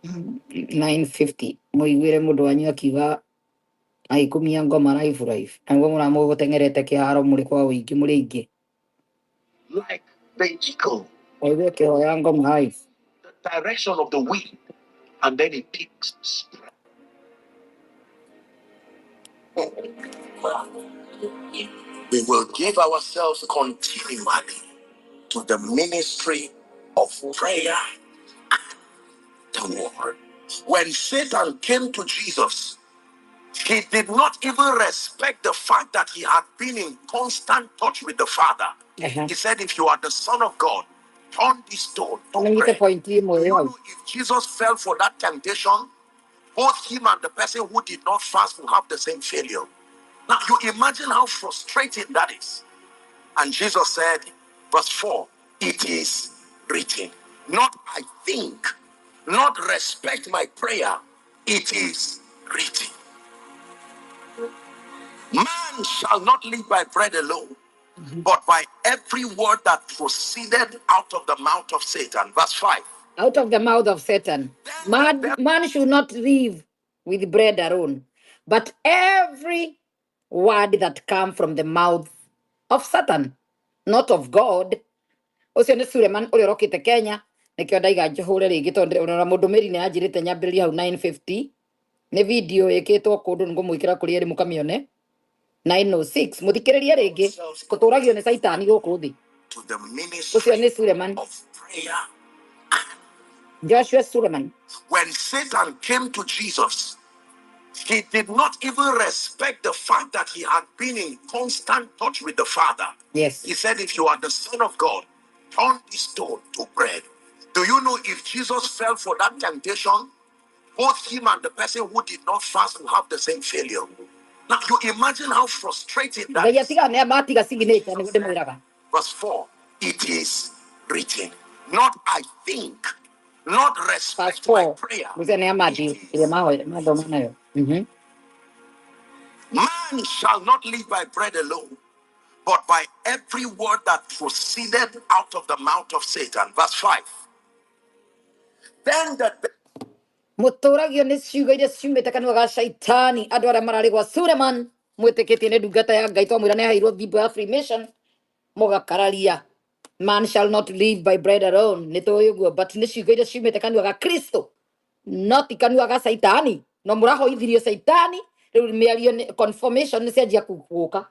9:50 mũiguĩre mũndũ wanyu akiuga agĩkumia ngoma live live naguo mũramũgũteng'erete kĩharo mũrĩ kwa ũingĩ mũrĩ aingĩ. Like the eagle, Mũigue kĩhoya ngoma live. The direction of the wind, and then it picks spread. We will give ourselves continually to the ministry of prayer and the word. When Satan came to Jesus, he did not even respect the fact that he had been in constant touch with the Father. Ehe. He said, "If you are the Son of God, turn this stone to Nĩnyite bread." point Do ĩmwe you hau. know if Jesus fell for that temptation, both him and the person who did not fast will have the same failure? Now, you imagine how frustrating that is. And Jesus said, verse 4, "It is written." Not "I think," not "respect my prayer." It is written. Man shall not live by bread alone, but by every word that proceeded out of the mouth of Satan. Verse 5. Out of the mouth of Satan. Then the Man, devil man should not live with bread alone, but every word that come from the mouth of Satan, not of God. Ũcio nĩ Suleiman ũrĩa ũrokĩte Kenya nĩkĩo ndaiga njũhũre rĩngĩ tondũ ona mũndũmĩri nĩ anjĩrĩte nyambĩrĩrie hau 9:50. Nĩ video ĩkĩtwo kũndũ nĩngũmwĩkĩra kũrĩ erĩ mũkamĩone 9:06 mũthikĩrĩrie rĩngĩ ourselves kũtũragio nĩ Caitani gũkũ thĩ. To the Ũcio ministry nĩ Suleiman, of prayer. Joshua Suleiman. When Satan came to Jesus, he did not even respect the fact that he had been in constant touch with the Father. Yes. He said, "If you are the Son of God, turn this stone to bread." Do you know if Jesus fell for that temptation, both him and the person who did not fast will have the same failure? Now, you imagine how frustrating that Ngai is. atiga nĩ matiga signature nĩguo Jesus said, ndĩmwĩraga. verse 4, "It is written." Not "I think," not Verse "respect my 4 prayer." Mũthenya nĩ It Matthew ĩrĩa is mahoya mathoma nayo. Man shall not live by bread alone, but by every word that proceeded out of the mouth of Satan. Verse 5. Then the Mũtũragio nĩ ciugo iria ciumĩte kanua ga Shaitani. Andũ arĩa mararĩ gwa Suleman mwĩtĩkĩtie nĩ ndungata ya Ngai twamwĩra nĩ aheirwo thimbo ya Freemason mũgakararia. Man shall not live by bread alone, nĩ tũĩ ũguo, but nĩ ciugo iria ciumĩte kanua ga Kristo, not kanua ga Caitani. No mũrahoithirio Caitani rĩu mĩario nĩ confirmation nĩ cianjia gũka.